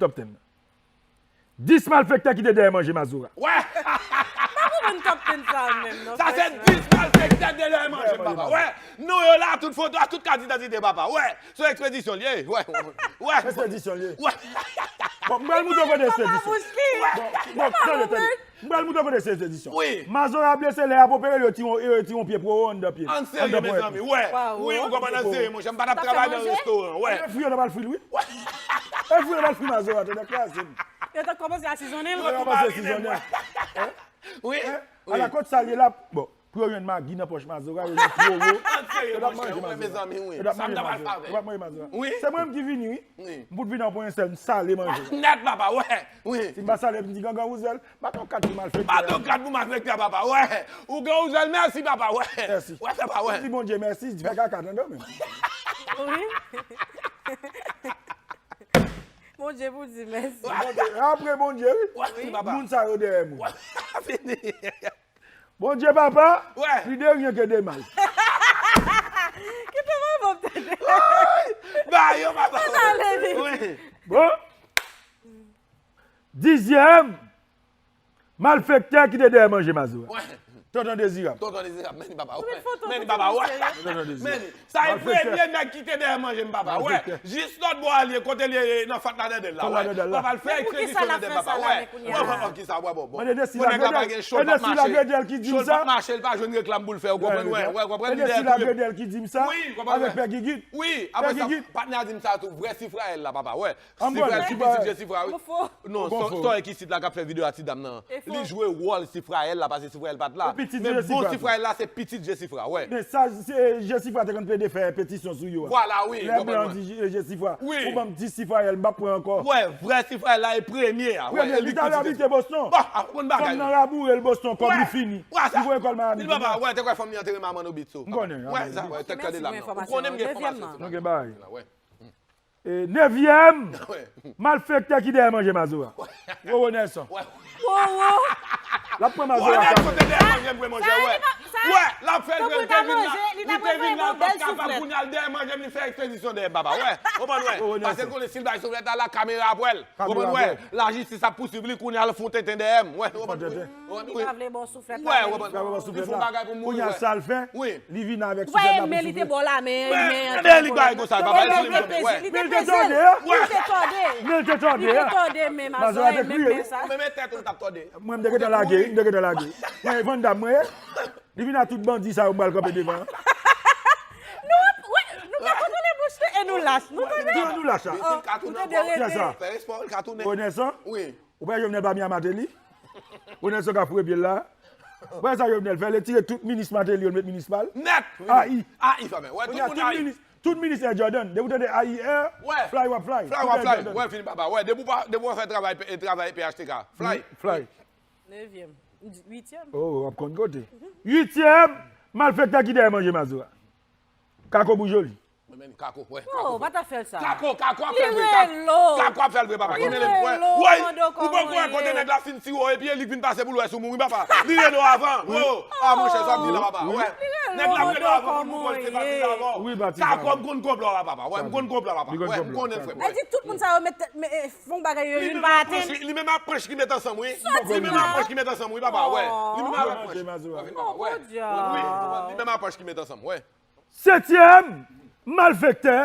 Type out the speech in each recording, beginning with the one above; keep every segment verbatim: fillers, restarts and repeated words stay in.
Top ten nan. Dis malfektè ki te dèyè manje Mazora. Wè! Pa konprann top ten sa menm non. Sa se dis malfektè ki te dèyè manje m papa. Wè! Non yo la, tout foto a, tout kat idantite papa. Wè! Se yon ekspedisyon l ye. Wè! Wè! Ekspedisyon l ye. Wè! Bon, m pral moutre w kote ekspedisyon. Bouch li. Bon, bon, tande, tande. M pral moutre w kote ekspedisyon. Wi. Mazora blese lè y ap opere l, yo tire yon, yo tire yon pye pwowo anndan pye l. An serye mezanmi. Wè! Wi, ou konprann an serye monchè. M pa t ap travay nan restoran. Wè! E fri yo nan pral fri l wi. E fri yo nan pral fri Mazora, tande kraze m. Yo t ap kòmanse asizonnen l. Yo kòmanse asizonnen l. Wi. Ala kot sa l ye la. Bon, pou yo jwenn magi nan pòch Mazora, yo jwenn pwowo. An serye monchè. Wè mezanmi wi. Sa m ta pral fè avè. Yo p ap manje Mazora. Se mwen menm ki vini wi. M fout vin an pwen sèl, m sale manje. Nèt papa, wè. Wi. Si m pa sale, m di gangan wouzel, bat yon kat pou malfektè. Bat yon kat pou malfektè papa, wè. Ou gen wouzel, mèsi papa, wè. Mèsi. Wè papa, wè. Di Bondye mèsi, di fè kaka nan dòmi. Wi. Bondye pou di mèsi. Apre Bondye wi. Wè, papa. Moun sa yo dèyè mwen. Wè, fini. Bondye papa, Wè. Li de rien que de mal. Kite mwen bon tande. Ba yo papa. Sa ale vit. Wi. Bon. Dizyèm malfektè ki te dèyè manje Mazora. Wè. Tonton Dezirab. Tonton Dezirab, men li papa. Wè. Foto Men li tonton papa, wè. Dezirab. Tonton Dezirab. Men li. Sa e Malfektè. Premye nèg ki te dèyè manje m papa. Wè. Malfektè. Jis lòt bò a li ye kote li ye nan fat la dèdèl la. Fat la dèdèl la. Papa l fè Men pou ki sa ekspedisyon l ap dèdèl fè papa. sa la, Wè. men kounye Wè a? Papa ki sa wè bon. Mande de si Pou nèg la Lagredèl, pa gen cho l mande pap si mache l Lagredèl ki di m cho l sa. Pap mache l pa jwenn reklam pou l fè. Ou konprann wè. Wè konprann Mande li si dèyè tou. Lagredèl ki di m sa. Wi, konprann Avèk wè. Pè Gigit. Wi, apre sa Gigit. Patnè a di m sa tou. Vrè Sifrayèl la papa. Wè. An bon, Sifrayèl si ki pa- pitit je Sifra wi. Ou fo. Non, Bon, son fo. Son ekisit la k ap fè videyo a ti dam nan. E fo. Li jwe wòl Sifrayèl la pase Sifrayèl pa t la. E pitit Men je bon Sifra. Sifrayèl la se pitit je Sifra. Wè. Men sa se Jesifra te konn plede fè petisyon sou yo a. Vwala wi. Lè Konprann blan wè. Di Je- Jesifra. Wi. Ou ban m dis Sifrayèl, m p ap pran ankò. Wè, vrè Sifrayèl la e premye a. Wè, Premye, e li li t al pitit abite je- Boston. Bon, a konprann bagay. Fanm nan raboure l Boston, kòb li fini. Wè sa. Li voye kò l Miami. Li papa, wè, te kwè fanm li antere manman nou bit so. M konnen. Wè, sa, wè, te kade lam nan. Ou konnen m gen enfòmasyon. Nou gen bagay. Wè. E nevyèm Wè. malfektè ki dèyè manje Mazora. Roro Nelson. Wè. Wowo. L ap pran Wè, Mazora. nèg kote dèyè manje m vre manje, wè. Sa, Wè, l ap fè tankou jwe, l ta te vin la. manje, li Li ta te vin la, pral l pa fè yon bèl kapab souflèt. Kounye a l dèyè manje m, li fè ekspedisyon dèyè m papa, wè. Konprann wè. Roro Paske l Nelson. konnen si l bay souflèt la, la kamera ap wè l. Kamera Konprann ap wè. wè l. Lajistis ap pouswiv li, kounye a l fout tenten dèyè m, wè. Konprann wè. tenten. Konprann Li wè. pa vle bon souflèt Wè, la. wè, Men wè. Li fè Li fè yon bagay pou mouri, Kounye a wè. sa l fè. Wi. Li vin avèk Ou pa souflèt wè la pou men li te soufle. bò la men. Men, Men men li bay konsa, papa, li men li li konsa, peze, wè. Li Men te li te peze. tòde, hein? Li te tòde. Men li te tòde, Li te hein? Tòde men Mazora Mazora te men kriye. men sa. Men men tèt ou t ap tòde. Mwen m te gentan lage, m te gentan lage. Mwen Van Damme mwen ye. Li vin a tout bandi sa yo m pral kanpe devan. Nou, wi, nou ka kontwole bouch li e nou lach. Nou tande? Di nou lach la. Li fin katounen Ou tande ankò. Kisa? Rene. Fè espò l katounen. Roro Nelson, Wi. ou pa Jovenel pa Miami Martelly? Roro Nelson ka foure pye l la. Ou pa sa Jovenel fè, li tire tout minis Martelly yo, l met minis pa l. Nèt. Wi. A I. A I fè men. Wè, tout Kounye a moun tout a I. minis, tout minis Air Jordan. Depi w tande A I Air, Wè. fly w ap fly. Fly Tout w ap Air fly. Jordan. Wè, fini papa. Wè, depi w pa, depi w pa fè travay, travay P H T K. Fly. Fly. Nevyèm. Uityèm. Oh, w ap konn kote. Uityèm, malfektè ki dèyè manje Mazora. Kako Boujoli. Mwen menm Kako, wè. Oh, pa ta fè l sa. Kako, Kako ap Li fè l vre. relo. Kako ap fè l vre, papa. Li Konnen menm, wè. relo, Wè, mande ou pa kòman kwè kote ye. Nèg la fin tire w epi e li k vin pase pou l wè sou moun, wi, papa. Li rele w avan. Wè, oh. Ah, monchè, sa ap di la, papa. Wè. Li relo, Nèg la mande rele w avan pou kòman moun konn se pa ye. vin avan. Wi, Batis, Kako papa. m konn konplò a, papa. Wè, m konn konplò, papa. Li konn Wè, m konplò. konnen, frè m. E di tout moun sa yo met tèt, men, e, fon bagay yo, Li youn menm pa apranch, atenn. li menm apranch ki met ansanm, wi. Soti Li menm la. Apranch ki met ansanm, wi, papa. Wè. Li menm apranch. Manje Mazora. Wè, Oh, wè. bon Dye. Wi, li menm apranch ki met ansanm, wè. Setyèm malfektè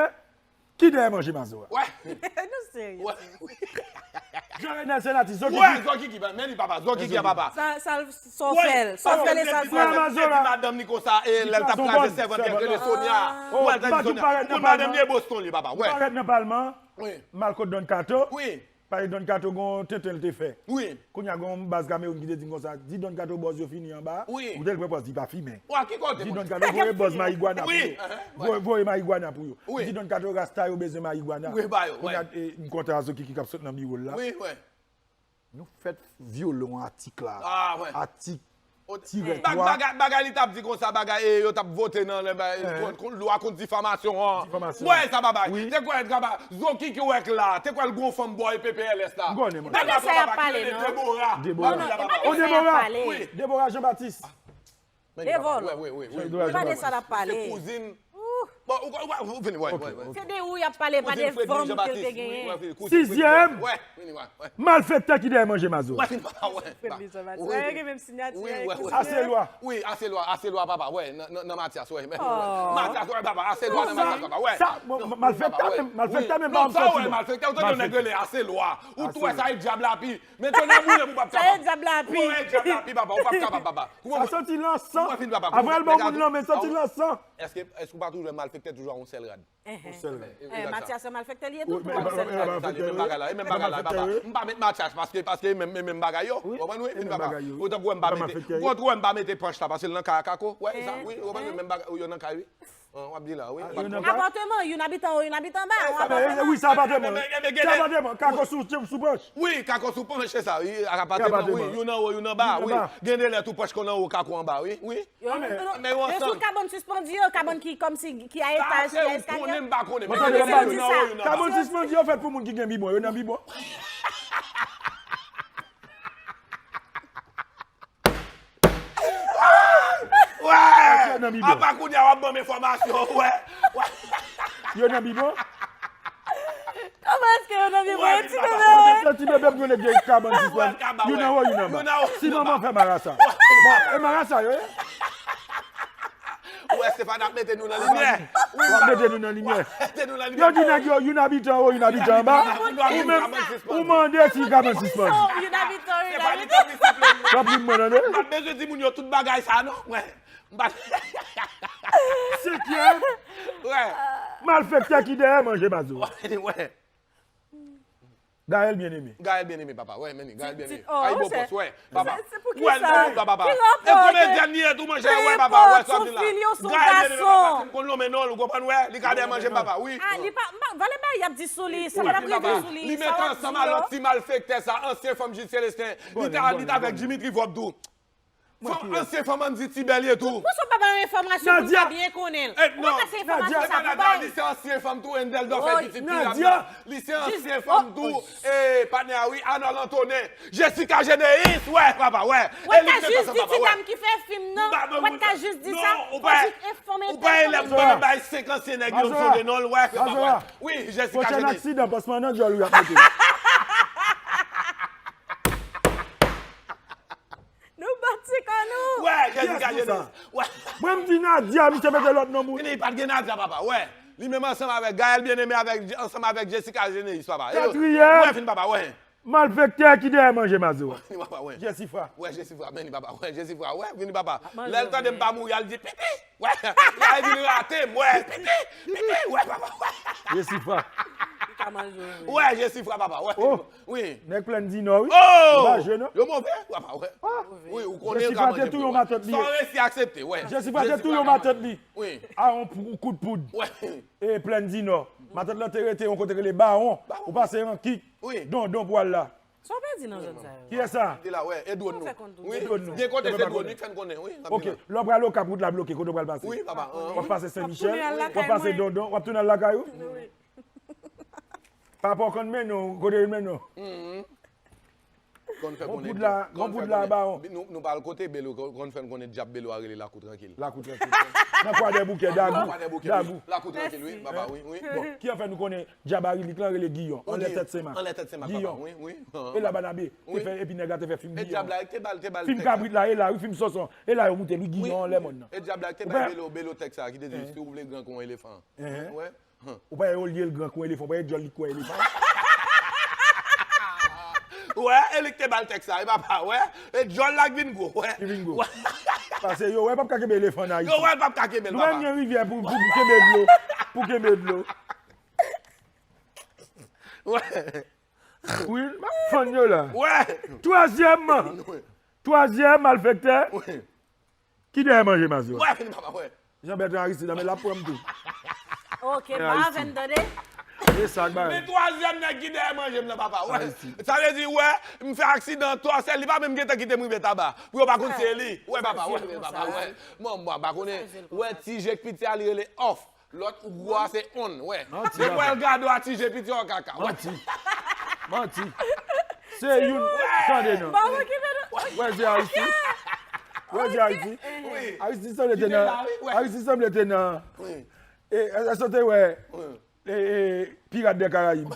ki dèyè manje Mazora. Wè. Nou serye. Wè. Jean Renel Senatus, Zokiki. Wè, Zokiki, men li papa, Zokiki a papa. Sa, sa l, sa w fè l, sa w fè l e sa l fè Wè, l. Mazora. Epi madanm li konsa, e lè l t ap kraze sèvant li, rele Sonia. Wè, l t ap di Sonia. Pou madanm li e Boston li, papa. Wè. Parèt nan palman, Wi. m al kot Don Kato. Wi. Pale Don Kato gon tenten l te fè. Wi. Kounye a gon baz Kamewoun ki te di m konsa, di Don Kato bòz yo fini anba. Wi. Ou te l pran pòz li pa fimen. Wa, ki kote? Di Don Kato voye bòz marigwana pou Wi, yo. uh-huh, Voye, voye marigwana pou yo. Wi. Di Don Kato rasta yo bezwen marigwana. Wi, ba yo, Kounye a, wi. E, m kontan a Zokiki k ap sot nan biwo l la. Wi, wi. Nou fèt vyole yon atik la. Ah, wi. Atik O, tirè bag- twa. Bagay, bagay li t ap di konsa, bagay e yo t ap vote nan lè ba- Eh. kont, kont lwa kont difamasyon an. Difamasyon. Wè sa, babay. Wi. Te kwè l traba. Zokiki wè k la. Te kwè l gon fanm bòy P P L S la. M konnen, mwen. Nèg la Sa y ap papa pale, ki rele non? Debora. Debora. Non, non, e Papa. pa de O sa y ap Debora. pale. Wi. Debora Jean Baptiste. Men Devòl. Wi, wi, wi, wi. Debora E pa de Jean sa l ap pale. Se kouzin. Ouh. Bon, Ou, ou, ou, ou vini, wè, wè, wè. Se de ou y ap pale, pa de fanm ke l te genyen. Sizyèm, malfektè ki dèyè manje mazo. Wè, vini, wè, wè. Wè, gen menm sinyati. Aselwa. Wi, Aselwa, Aselwa, papa, wè, nan Matyas, wè. Matyas, wè, papa, Aselwa nan Matyas, papa, wè. Sa, malfektè menm, malfektè menm, pa yon santiman. Malfektè, ou tande yon nèg rele Aselwa. Ou t wè sa e dyab la pi. Men tonnè boule pou w p ap kapab. Sa e dyab la pi. Ou wè dyab la pi, papa, ou p ap kapab, papa. Sa santi lansan. Avan l ban moun nan, men santi lansan. Èske, èske ou pa toujou wè malfektè toujou a yon sèl rad? Yon sèl rad. Matyas se malfektè li ye tou. Menm bagay la, e menm bagay la, papa. M pa met Matyas paske, paske e menm, e menm bagay yo. Ou konprann, wi? Vin, papa. Otan pou wè m pa mete, ou konn wè m pa mete panch la, paske l nan kay a Kako. Wè, e sa, wi, ou konprann, menm bagay, yo nan kay, wi. W ap di la, wi. Apatman, youn abite anwo, youn abite anba. Wi, se apatman. Se apatman. Kako sou, sou panch. Wi, Kako sou panch, se sa. Apatman, wi. Youn anwo, youn anba, wi. Gen de lè tou panch konn anwo, Kako anba, wi. Wi. Yo sou kabann sispann yo, kabann ki kòmsi ki a etaj, ki a eskalye. Mwen tande youn anwo, youn anba. Kabann sispann yo fèt pou moun ki gen bibwon. Yo nan bibwon. Wè! Apa kounye a w ap ban m enfòmasyon, wè. Yo nan bibwon? Kòman èske yo nan bibwon? E ti bebe? Ti bebe, m konnen gen kabann sispann. Youn anwo, youn anba. Si manman fè marasa. Bon, e marasa yo ye? Ou wè Stefan ap mete nou nan limyè. W ap mete nou nan limyè. Yo di nèg yo, youn abite anwo, youn abite anba. Ou menm, ou mande si kabann sispann. Youn abite anwo, youn abite anba. Tanpri mwen, tande. M pa t bezwen di moun yo tout bagay sa non. Mwen, m pa t. Senkyèm. Malfektè ki dèyè manje mazo. Gaël Bien-Aimé. Gaël Bien-Aimé, papa, wè, men li, Gaël Bien-Aimé. Ay, bon pòs, wè, papa. Wè, non, papa. E komedyèn li ye tou, monchè, wè, papa, wè, sa w di la. Gaël Bien-Aimé, papa, si m konn lonmen non l, ou konprann, wè, li ka dèyè manje m, papa, wi. Ah, li pa, m pa, valè bagay y ap di sou li, sa pa t ap rive sou li, sa w ap di yo. Li mete ansanm a lòt ti malfektè sa, ansyen fanm Jude Célestin. Li t avèk Dimitri Vorbe tou. Fanm, ansyen fanm Andy Tibè li ye tou. Poukisa w pa ban yon enfòmasyon pou m ta byen konnen l? Ou pa ka se enfòmasyon sa pou bay. Li se ansyen fanm tou, Endel Dòfè ki ti pi rapid. Li se ansyen fanm tou, e patnè a wi, Arnold Antonin, Jessica Geneis, wè, papa, wè. Ou pa ka jis di ti dam ki fè fim nan, ou pa ka jis di sa, fò jis enfòme pèp. Ou pa elèv mwen bay senk ansyen nèg yo m sonje non l, wè, papa, wè. Wi, Jessica Geneis. Pwochèn aksidan, pansman nan dyòl ou y ap mete. Nou pati kò nou. Wè, Jessica Geneis. Wè. Mwen m di Nadia, misye mete lòt non pou li. Li pa t gen Nadia, papa, wè. Li menm ansanm avèk Gaël Bien-Aimé, avèk, ansanm avèk Jessica Geneis, papa. Katriyèm. Wè, fin, papa, wè. Malfektè ki dèyè manje mazo a. Jesifra. Wè, Jesifra, men li, papa, wè, Jesifra, wè, vini, papa. Lè l tande m pa mouri, al di, piti. Wè, la di l rate m, wè, piti, piti, wè, papa, wè. Jesifra. Li ka manje w vre. Wè, Jesifra, papa, wè. Oh. Wi. Nèg Plèn di Nò, wi. Oh! Yo pa jwe, non. Yo move, papa, wè. Wi, ou konnen. Jesifra te touye yon matant li. Sa w resi aksepte, wè. Jesifra te touye yon matant li. Wi. A yon pou-, kout poud. Wè. E Plèn di Nò. Matant lan te rete yon kote rele Bawon. Ou pase Rankik. Wi. Dondon pou al la. Sa w pèdi nan zòn sa yo? Kiyès sa? Di la, wè, e dwòn nou. Wi, gen kote se dwòn nou k fè n konnen, wi. Ok, lè w pral Okap, wout la bloke, kote w pral pase? Wi, papa. W ap pase Sen Michèl, w ap pase Dondon, w ap tounen al lakay ou? Wi. Papa w konn mennen w, kote l mennen w? Konn fè konnen. Bon poud la, bon poud la, Bawon. Nou, nou pral kote Belo, konn fè n konnen dyab Belo a rele Lakou Trankil. Lakou Trankil. Nan Kwadèboukè, Dagou. Kwadèboukè, wi. Dagou. Lakou Trankil, wi, papa, wi, wi. Bon, ki fè nou konnen dyab a rele, li k lan rele Giyon, anlè tèt Senmak. Anlè tèt Senmak, papa, wi, wi. E la Banabe, te fè, epi nèg la te fè fim Giyon. E dyab la, te ba l, te ba l. Fim kabrit la, e la, wi, fim Sonson. E la yo moute li Giyon anlè mòn nan. E dyab la, te ba Belo, Belo tèks sa, ki te di, si w vle gran kon elefan. Wè. Ou pa olye l gran kon elefan, ou pa e djòl li k kwè elefan. Wè, e li k te ba l tèks sa, e papa, wè. E djòl la k vin gwo, wè. Ki vin gwo. Pase yo wè p ap ka kenbe elefan an Ayiti. Yo wè p ap ka kenbe l, papa. Nou pa menm gen rivyè pou, pou, pou kenbe dlo. Pou kenbe dlo. Wè. Wi, m ap fann yo la. Wè. Twazyèm. Twazyèm malfektè. Wi. Ki dèyè manje mazo a? Wè, vini papa, wè. Jean Bertrand Aristide, men l ap pran m tou. Ok, ba avè n tande. E sa k ba. Men twazyèm nèg ki dèyè manje m nan, papa, wè. Sa vle di, wè, m fè aksidan, twa sèl, li pa menm gentan kite m rive Taba. Pou yo pa konn se li. Wè, papa, wè, papa, wè. Manman, pa konnen. Wè, ti je k piti a, li rele Off. Lòt gwo a se on, wè. Depi w wè l gade w a ti je piti w kaka, wè. Manti. Manti. Se youn, tande non. Wè se Aristide. Wè se Aristide. Aristide sanble te nan, Aristide sanble te nan, E, èske w te wè e, e, Pirat dè Karayib?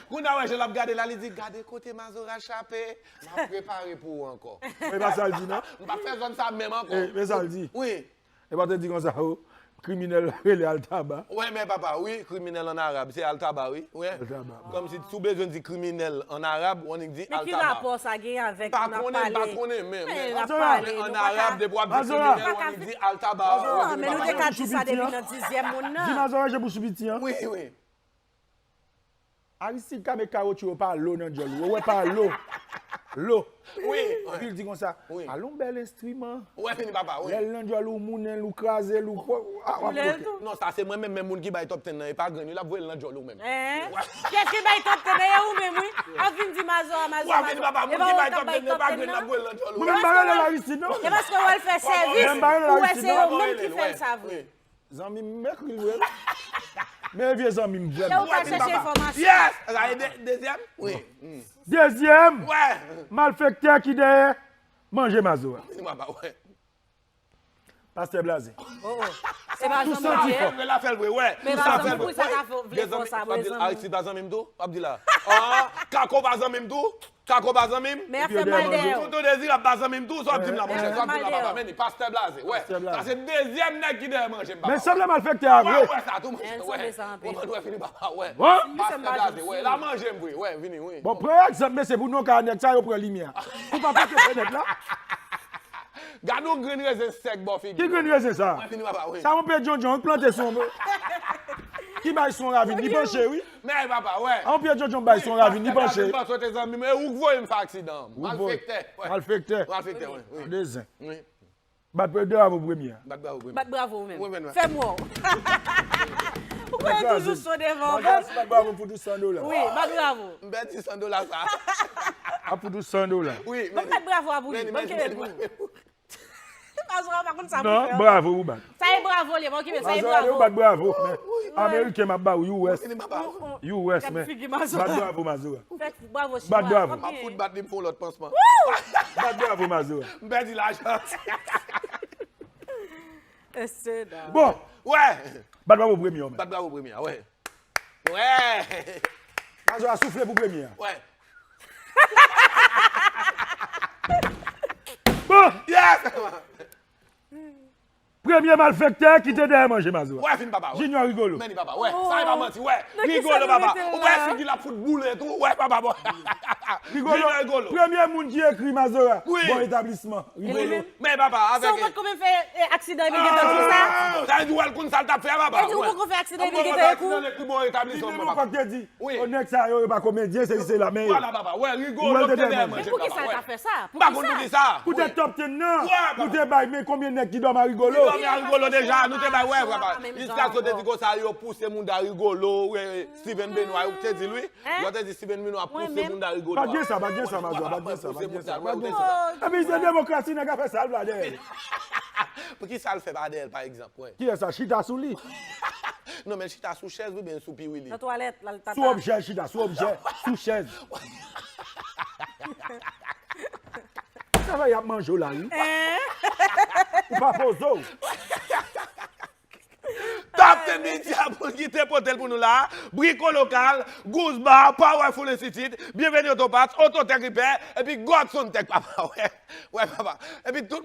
Kounye a wè jan l ap gade la, li di, "Gade kote Mazora chape, m ap prepare pou ou ankò." E pa sa l di, non? M pa fè zòn sa menm ankò. E, men sa l di. Wi. E pa te di konsa, o, kriminèl rele Altaba. Wè, men papa, wi, kriminèl an arab, se Altaba, wi. Wi. Altaba. Kòmsi si w bezwen di kriminèl an arab, w annik di Altaba. Men ki rapò sa gen avèk n ap pale? M pa konnen, m pa konnen, men, men, n ap pale, men an arab, depi w ap di kriminèl, w annik di Altaba. Non, men nou te ka di sa depi nan dizyèm moun nan. Di Mazora je pou sou piti an. Wi, wi. Aristide ka met kawotchou yo pa lo nan djòl ou. Ou wè pa lo. Lo. Wi. Epi l di konsa, "Al on bèl enstriman." Ou wè fini papa, wi. Lè l nan djòl ou, mounen l, ou kraze l, ou, ou, a, w ap kote. Non, sa se mwen menm, men moun ki bay top ten nan, e pa grenn, wi, l ap voye l nan djòl ou menm. Kiyès ki bay top ten nan? E ou menm, wi. Ap vin di Mazora, Mazora, Mazora. Ou ap vin papa, moun ki bay top ten nan, e pa grenn, l ap voye l nan djòl ou. Mwen menm m pa rele l Aristide, non. E paske w al fè sèvis, ou wè se yo menm ki fè l sa vre. Zanmi m, m ekri l vre. Men vye zanmi m vrèman. Lè ou pral chèche enfòmasyon. Yes! Sa e de-, dezyèm? Wi. Dezyèm! Wè! Malfektè ki dèyè manje Mazora. Pastè Blaze. Oh, oh. Se pa zanmi m ye. Fè l vre, la fè l vre, wè. Men pa zanmi m, pou sa ta fè w vle fè sa, vre zanmi. Aristide pa zanmi m tou? W ap di la. Ah, Kako pa zanmi m tou? Kako pa zanmi m? Men ap fè mal dèyè w. Tonton Dezi ap pa zanmi m tou, sa w ap di m la, monchè. Sa w ap di m la, papa, men li, Pastè Blaze, wè. Sa se dezyèm nèg ki dèyè manje m, papa. Men sanble malfektè a vre. Wè, wè, sa tou, monchè, wè. Ou konn wè fini, papa, wè. Pastè Blaze, wè. La manje m vre, wè, vini, wi. Bon, pran egzanp, mesye, pou non ka nèg sa yo pran limyè a. Ou pa pete fenèt la? Gade yon grenn rezen sèk bò figi. Ki grenn rezen sa? Mwen fini, papa, wi. Sa yon pye djondjon, ou plante sou yon, ki bay sou yon ravin, li panche, wi. Men, papa, wè. Yon pye djondjon bay sou yon ravin, li panche. Mwen panse te zanmi m, e ou k voye m fè aksidan. Malfektè, wè. Malfektè. Malfektè, wi, wi. Dezen. Wi. Bat bravo pou premye a. Bat bravo premye. Bat bravo ou menm. Ou menm, wè. Fè m wè w. Ou kwè toujou cho devan w. Bat bravo pou tou san dola. Wi, bat bravo. M pèdi san dola sa. A pou tou san dola. Wi, men bat bravo a pou li. Ban m kenbe pou ou. Mazora pa konn sa pou fè. Non, bravo ou bat. Sa e bravo li, bon, ki sa e bravo. Mazora, ou bat bravo. Ameriken m ap ba ou, U S. U S, men. Bat bravo, Mazora. Fè bravo, Chinwa. Bat bravo. M ap fout bat li pou yon lòt pansman. Bat bravo, Mazora. M pèdi lajan. Bon. Wè. Bat bravo premye, men. Bat bravo premye, wè. Wè. Mazora soufle pou premye a. Wè. Bon. Yes! Premye malfektè ki te dèyè manje Mazora. Wè, fin papa, wè. Junior Rigolo. Men li papa, wè. Sa e pa manti, wè. Rigolo, papa. Ou wè figi l ap fout boule tou, wè, papa, bon. Rigolo. Junior Rigolo. Premye moun ki ekri Mazora. Wi. Bon etablisman. Rigolo. Men papa, avèk. Sa ou potko menm fè, eh, aksidan epi gentan di sa? Sa vle di w al konn sa l t ap fè a, papa. E di ou potko fè aksidan epi gentan ekri. Li menm ankò ki te di, o, nèg sa yo, yo pa komedyen, se, se la, men yo. Vwala, papa. Wè, Rigolo te dèyè manje, papa. Men poukisa l t ap fè sa? M pa konn poukisa. Poutèt top ten nan, nou te bay, men konbyen nèg ki dòmi a Rigolo? Ki dòmi a Rigolo deja, nou te bay, wè, papa. Jiskaske yo te di konsa, yo pouse moun da Rigolo, wè, Steven Benoît, ou te di l, wi. Hein? Yo te di Steven Benoît ap pouse moun da Rigolo. Pa gen sa, pa gen sa, Mazora, pa gen sa, pa gen sa, pa gen sa. Epi se demokrasi, nèg a fè sa l vle dèyè. Poukisa l fè pa dèyè l, pa egzanp, wè? Kiyès sa? Chita sou li? Non, men l chita sou chèz oubyen sou piwili? Nan twalèt, l al tata. Sou objè, l chita sou objè, sou chèz. Sa fè y ap manje w la, wi. Hein? Ou pa poze w. Top ten Media pou l ki te pote l pou nou la. Brico Local, Goose Bar, Powerful Institute, Bienvenue Auto Parts, Autotech Repair, epi Godson Tech, papa, wè. Wè, papa. Epi tout moun